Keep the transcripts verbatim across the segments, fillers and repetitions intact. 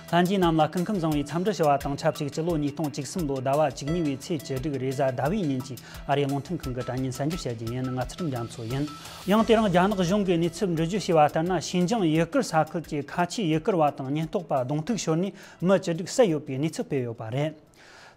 ལྷན་རྒྱས་རྣམས་ལ་སྐུ་ཁམས་བཟང་བའི་འཚམས་འདྲི་ཞུ་བ་དང་ཆབས་ཅིག་སྤྱི་ལོ་ཉིས་སྟོང་བཅུ་གསུམ་ལོ་ཟླ་བ་བཅུ་གཉིས་པའི་ཚེས་བཅུ་དྲུག་རེས་གཟའ་ཟླ་བའི་ཉིན་གྱི་ཨ་རིའི་རླུང་འཕྲིན་ཁང་གི་དྲ་བརྙན་གསར་འགྱུར་བཤད་རྒྱུ་ཡིན། ང་ཚུལ་ཁྲིམས་རྒྱ་མཚོ་ཡིན། ཡང་དེ་རིང་རྒྱ་ནག་གཞུང་གིས་གནས་ཚུལ་འགྲེལ་བརྗོད་བྱས་པ་ལྟར་ན། ཤིན་ཅང་ཡུལ་སྐོར་ས་ཁུལ་གྱི་ཁ་ཆེའི་ཡུལ་སྐོར་བ་དང་ཉེན་རྟོག་པ་གདོང་ཐུག་ཤོར་ནས་མི་བཅུ་དྲུག་བསད་ཡོད་པའི་གནས་ཚུལ་སྤེལ་ཡོད་པ་རེད།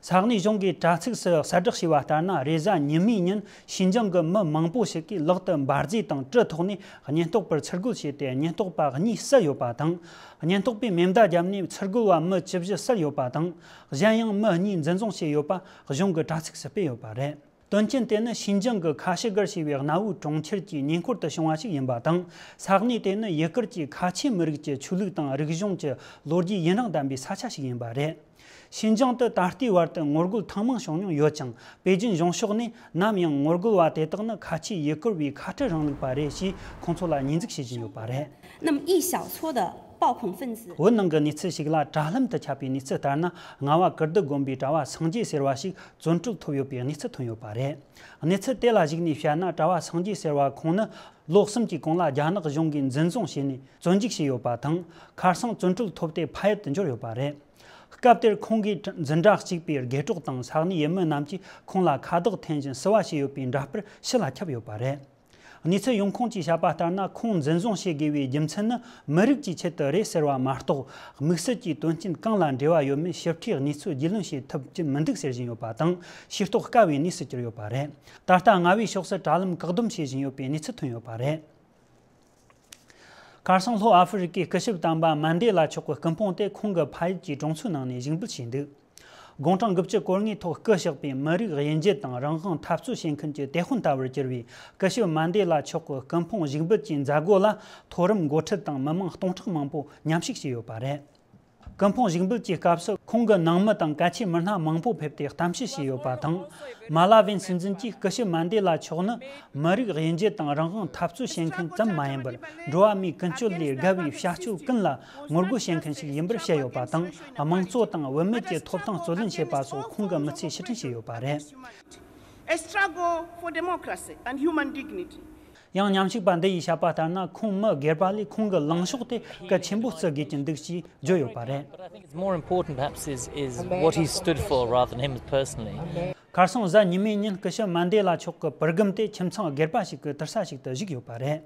ས་གནས་གཞུང་གིས་དྲ་ཚིགས་སུ་གསལ་བསྒྲགས་བྱས་པ་ལྟར་ན། རེས་གཟའ་ཉི་མའི་ཉིན་ཤིན་ཅང་གི་མི་མང་པོ་ཞིག་གིས་ལག་ཏུ་འབར་རྫས་དང་གྲི་ཐོགས་ནས་ཉེན་རྟོག་པར་ཚུར་རྒོལ་བྱས་ཏེ། ཉེན་རྟོག་པ་གཉིས་བསད་ཡོད་པ་དང་། ཉེན་རྟོག་པས་མེ་མདའ་བརྒྱབ་ནས་ཚུར་རྒོལ་བ་མི་བཅུ་བཞི་བསད་ཡོད་པ་དང་། གཞན་ཡང་མི་གཉིས་འཛིན་བཟུང་བྱས་ཡོད་པ་གཞུང་གི་དྲ་ཚིགས་སུ་སྤེལ་ཡོད་པ་རེད། དོན་རྐྱེན་དེ་ནི་ཤིན་ཅང་གི་ཁ་ཤི་གར་ཞེས་པའི་གནའ་བོའི་གྲོང་ཁྱེར་གྱི་ཉེ་འཁོར་དུ་བྱུང་བ་ཞིག་ཡིན་པ་དང་། ས་གནས་དེ་ནི་ཡུལ་སྐོར་གྱི་ཁ་ཆེ་མི་རིགས་ཀྱི་ཆོས་ལུགས་དང་རིག་གཞུང་གི་ལོ་རྒྱུས་ཡུན་རིང་ལྡན་པའི་ས་ཆ་ཞིག་ཡིན་པ་རེད། ཤིན་ཅང་དུ་ད་ལྟའི་བར་དུ་ངོ་རྒོལ་ཐེངས་མང་བྱུང་མྱོང་ཡོད་ཀྱང་། པེ་ཅིན་གཞུང་ཕྱོགས་ནས་ནམ་ཡང་ངོ་རྒོལ་བ་དེ་དག་ནི་ཁ་ཆེའི་ཡུལ་སྐོར་བའི་ཁ་བྲལ་རིང་ལུགས་པ་རེད་ཅེས་ཁོང་ཚོ་ལ་ཉེས་འཛུགས་བྱེད་བཞིན་ཡོད་པ་རེད། 那么一小撮的暴恐分子 བོད་ནང་གི་གནས་ཚུལ་ཞིག་ལ། དྲ་ལམ་དུ་ཁྱབ་པའི་གནས་ཚུལ་ལྟར་ན། རྔ་བ་ཀིརྟི་དགོན་པའི་གྲྭ་བ་སངས་རྒྱས་ཟེར་བ་ཞིག་བཙོན་གྲོལ་ཐོབ་ཡོད་པའི་གནས་ཚུལ་ཐོན་ཡོད་པ་རེད། གནས་ཚུལ་དེ་ལ་གཞིགས་ནས་བཤད་ན། གྲྭ་བ་སངས་རྒྱས་ཟེར་བ་ཁོང་ནི་ལོ་གསུམ་གྱི་གོང་ལ་རྒྱ་ནག་གཞུང་གིས་འཛིན་བཟུང་བྱས་ནས་བཙོན་འཇུག་བྱས་ཡོད་པ་དང་། ཁ་སང་བཙོན་གྲོལ་ཐོབ་སྟེ་ཕ་ཡུལ་དུ་འབྱོར་ཡོད་པ་རེད། སྐབས་དེར་ཁོང་གི་འཛིན་གྲྭ་གཅིག་པའི་དགེ་གྲོགས་དང་ས་གནས་ཡུལ་མི་རྣམས་ཀྱིས་ཁོང་ལ་ཁ་བཏགས་འཐེན་བཞིན་བསུ་བ་བྱས་ཡོད་པའི་འདྲ་པར་ཕྱི་ལ་ཁྱབ་ཡོད་པ་རེད། གནས་ཚུལ་ཡོང་ཁུངས་ཀྱིས་བཤད་པ་ལྟར་ན། ཁོང་འཛིན་བཟུང་བྱེད་དགོས་པའི་རྒྱུ་མཚན་ནི་མི་རིགས་ཀྱི་ཆེད་དུ་རེད་ཟེར་བ་མ་གཏོགས། དམིགས་བསལ་གྱི་དོན་རྐྱེན་གང་ལ་འབྲེལ་བ་ཡོད་མེད་ཞིབ་ཕྲའི་གནས་ཚུལ་རྒྱུས་ལོན་བྱེད་ཐུབ་ཀྱི་མི་འདུག་ཟེར་བཞིན་ཡོད་པ་དང་། ཤེས་རྟོགས་དཀའ་བའི་གནས་སུ་གྱུར་ཡོད་པ་རེད། ད་ལྟ་རྔ་བའི་ཕྱོགས་སུ་དྲ་ལམ་བཀག་སྡོམ་བྱེད་བཞིན་ཡོད་པའི་གནས་ཚུལ་ཐོན་ཡོད་པ་རེད། ཁ་སང་ལྷོ་ཨ་ཧྥེ་རི་ཀའི་སྐུ་ཞབས་དམ་པ་མན་དེ་ལ་མཆོག་གི་སྐུ་ཕུང་དེ་ཁོང་གི་ཕ་ཡུལ་གྱི་གྲོང་ཚོའི་ནང་ནས་བཞུགས་འབུལ་བྱས་འདུག། དགུང་གྲངས་དགུ་བཅུ་གོ་ལྔའི་ཐོག་སྐུ་གཤེགས་པའི་མི་རིགས་དབྱེ་འབྱེད་དང་རང་དབང་འཐབ་རྩོད་བྱེད་མཁན་གྱི་དེད་དཔོན་ལྟ་བུར་གྱུར་བའི་སྐུ་ཞབས་མན་དེ་ལ་མཆོག་གི་སྐུ་ཕུང་བཞུགས་འབུལ་གྱི་མཛད་སྒོ་ལ། མཐོ་རིམ་འགོ་ཁྲིད་དང་མི་མང་སྟོང་ཕྲག་མང་པོ་མཉམ་ཞུགས་བྱས་ཡོད་པ་རེད། སྐུ་ཕུང་བཞུགས་འབུལ་གྱི་སྐབས་སུ་ཁོང་གི་ནང་མི་དང་གལ་ཆེའི་མི་སྣ་མང་པོ་ཕེབས་ཏེ་གཏམ་བཤད་བྱས་ཡོད་པ་དང་། མ་ལ་ཝིན་སྲིད་འཛིན་གྱིས་སྐུ་ཞབས་མན་དེ་ལ་མཆོག་ནི་མི་རིགས་དབྱེ་འབྱེད་དང་རང་དབང་འཐབ་རྩོད་བྱེད་མཁན་ཙམ་མ་ཡིན་པར། འགྲོ་བ་མིའི་ཀུན་སྤྱོད་ལས་བརྒལ་བའི་བྱ་སྤྱོད་ཀུན་ལ་ངོ་རྒོལ་བྱེད་མཁན་ཞིག་ཡིན་པར་བཤད་ཡོད་པ་དང་། དམངས་གཙོ་དང་བུད་མེད་ཀྱི་ཐོབ་ཐང་རྩོད་ལེན་བྱེད་པ་སོགས་ཁོང་གི་མི་ཚེ་ཕྱིར་དྲན་བྱས་ཡོད་པ་རེད། A struggle for democracy and human dignity. ཡང་མཉམ་ཞུགས་པ་འདི་ཡིས་བཤད་པ་ལྟར་ན། ཁོང་མི་སྒེར་པ་ལས་ཁོང་གི་ལངས་ཕྱོགས་དེ་གལ་ཆེན་པོ་བརྩི་དགོས་ཀྱི་འདུག་ཅེས་བརྗོད་ཡོད་པ་རེད། But I think it's more important, perhaps, is, is what he stood for rather than him personally. ཁ་སང་གཟའ་ཉི་མའི་ཉིན་སྐུ་ཞབས་མན་དེ་ལ་མཆོག་གི་པར་སྒམ་དེ་ཁྱིམ་ཚང་སྒེར་པ་ཞིག་གི་དུར་ས་ཞིག་ཏུ་བཞུགས་ཡོད་པ་རེད།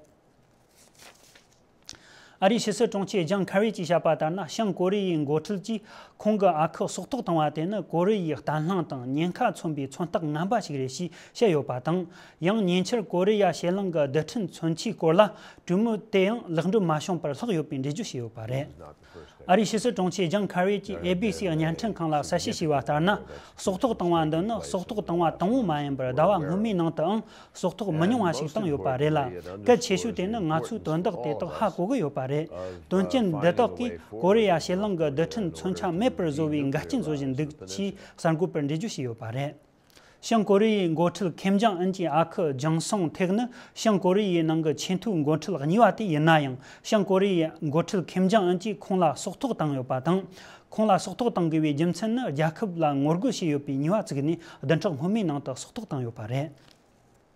ཨ་རིའི་ཕྱི་སྲིད་དྲུང་ཆེ་ཇང་ཁ་རི་གྱིས་བཤད་པ་ལྟར་ན། བྱང་ཀོ་རི་ཡའི་འགོ་ཁྲིད་ཀྱིས་ཁོང་གི་ཨ་ཁུ་སྲོག་ཐོག་བཏང་བ་དེ་ནི་ཀོ་རི་ཡའི་བརྟན་ལྷིང་དང་ཉེན་ཁ་མཚོན་པའི་མཚོན་རྟགས་ངན་པ་ཞིག་རེད་ཅེས་བཤད་ཡོད་པ་དང་། ཡང་ཉེ་ཆར་ཀོ་རི་ཡ་ཕྱེད་གླིང་གི་རྡུལ་ཕྲན་མཚོན་ཆའི་སྐོར་ལ་གྲོས་མོལ་དེ་ཡང་ལེགས་འགྲུབ་མ་བྱུང་བར་ལྷག་ཡོད་པའི་འགྲེལ་བརྗོད་བྱས་ཡོད་པ་རེད། ཨ་རིའི་ཕྱི་སྲིད་དྲུང་ཆེ་ཇང་ཁ་རི་གྱིས་ཨེ་བི་སི་བརྙན་འཕྲིན་ཁང་ལ་གསལ་བཤད་བྱས་པ་ལྟར་ན། སྲོག་ཐོག་བཏང་བ་འདི་ནི་སྲོག་ཐོག་བཏང་བ་དང་པོ་མ་ཡིན་པར། ཟླ་བ་སྔོན་མའི་ནང་དུའང་སྲོག་ཐོག་མི་ཉུང་བ་ཞིག་བཏང་ཡོད་པ་རེད་ལ། གལ་ཆེ་ཤོས་དེ་ནི་ང་ཚོས་དོན་དག་དེ་དག་ཧ་གོ་གི་ཡོད་པ་རེད། དོན་རྐྱེན་འདི་དག་གིས་ཀོ་རི་ཡ་ཕྱེད་གླིང་གི་རྡུལ་ཕྲན་མཚོན་ཆ་མེད་པར་བཟོ་བའི་འགལ་རྐྱེན་བཟོ་བཞིན་འདུག་ཅེས་གསར་འགོད་པར་འགྲེལ་བརྗོད་བྱས་ཡོད་པ་རེད། བྱང་ཀོ་རི་ཡའི་འགོ་ཁྲིད་ཁེམ་ཇང་ཨུན་གྱི་ཨ་ཁུ་ཇང་སུང་ཐེག་ནི་བྱང་ཀོ་རི་ཡའི་ནང་གི་ཆེས་མཐོའི་འགོ་ཁྲིད་གཉིས་པ་དེ་ཡིན་ན་ཡང་། བྱང་ཀོ་རི་ཡའི་འགོ་ཁྲིད་ཁེམ་ཇང་ཨུན་གྱིས་ཁོང་ལ་སྲོག་ཐོག་བཏང་ཡོད་པ་དང་། ཁོང་ལ་སྲོག་ཐོག་བཏང་དགོས་པའི་རྒྱུ་མཚན་ནི། རྒྱལ་ཁབ་ལ་ངོ་རྒོལ་བྱས་ཡོད་པའི་ཉེས་པ་བཙུགས་ནས་བདུན་ཕྲག་སྔོན་མའི་ནང་དུ་སྲོག་ཐོག་བཏང་ཡོད་པ་རེད།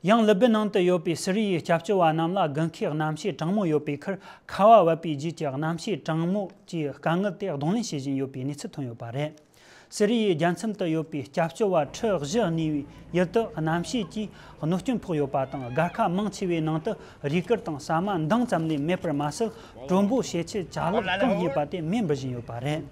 ཡང་ལི་བི་ནང་དུ་ཡོད་པའི་སི་རི་ཡའི་སྐྱབས་བཅོལ་བ་རྣམས་ལ་དགུན་ཁའི་གནམ་གཤིས་གྲང་མོ་ཡོད་པའི་ཁར། ཁ་བ་བབས་པའི་རྗེས་ཀྱི་གནམ་གཤིས་གྲང་མོ་གྱི་དཀའ་ངལ་དེ་གདོང་ལེན་བྱེད་བཞིན་ཡོད་པའི་གནས་ཚུལ་ཐོན་ཡོད་པ་རེད། སི་རི་ཡའི་རྒྱལ་མཚམས་དུ་ཡོད་པའི་སྐྱབས་བཅོལ་བ་ཁྲི་བཞི་གནས་པའི་ཡུལ་དུ་གནམ་གཤིས་ཀྱིས་གནོད་སྐྱོན་ཕོག་ཡོད་པ་དང་། སྒར་ཁ་མང་ཆེ་བའི་ནང་དུ་རུས་ཀར་དང་ཟ་མ་འདང་ཙམ་ལས་མེད་པར་མ་ཟད། དྲོན་པོ་བྱེད་ཆེད་ཅ་ལག་གང་རྙེད་པ་དེ་མེ་འབར་བཞིན་ཡོད་པ་རེད།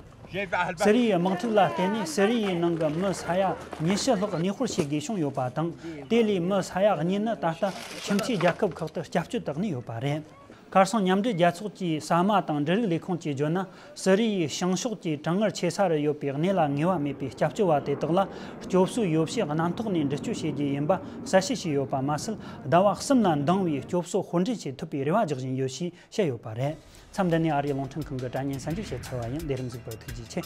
སི་རི་ཡའི་དམག་འཁྲུག་ལ་བརྟེན་ནས་སི་རི་ཡའི་ནང་གི་མི་ས་ཡ་ཉི་ཤུ་ལྷག་གནས་སྤོར་བྱེད་དགོས་བྱུང་ཡོད་པ་དང་། དེ་ལས་མི་ས་ཡ་གཉིས་ནི་ད་ལྟ་ཁྱིམ་མཚེས་རྒྱལ་ཁབ་ཁག་ཏུ་སྐྱབས་བཅོལ་དུ་གནས་ཡོད་པ་རེད། ཁ་སང་མཉམ་འབྲེལ་རྒྱལ་ཚོགས་ཀྱི་ཟ་མ་དང་འབྲུ་རིགས་ལས་ཁུངས་ཀྱིས་བརྗོད་ན། སི་རི་ཡའི་བྱང་ཕྱོགས་ཀྱི་གྲང་ངར་ཆེ་ས་རུ་ཡོད་པའི་གནས་ལ་ངེས་པ་མེད་པའི་སྐྱབས་བཅོལ་བ་དེ་དག་ལ་སྐྱོབ་གསོའི་ཡོ་བྱད་གནམ་ཐོག་ནས་འདྲི་གཅོད་བྱེད་རྒྱུ་ཡིན་པ་གསལ་བཤད་བྱས་ཡོད་པ་མ་ཟད། ཟླ་བ་གསུམ་ལ་འདང་བའི་སྐྱོབ་གསོ་དཔུང་འདྲེན་བྱེད་ཐུབ་པའི་རེ་བ་རྒྱག་བཞིན་ཡོད་ཞེས་བཤད་ཡོད་པ་རེད། མཚམས་འདི་ནས་ཨ་རིའི་རླུང་འཕྲིན་ཁང་གི་དྲ་བརྙན་གསར་འགྱུར་བཤད་ཚར་བ་ཡིན། བདེ་རིམ་གཟིགས་པར་ཐུགས་རྗེ་ཆེ།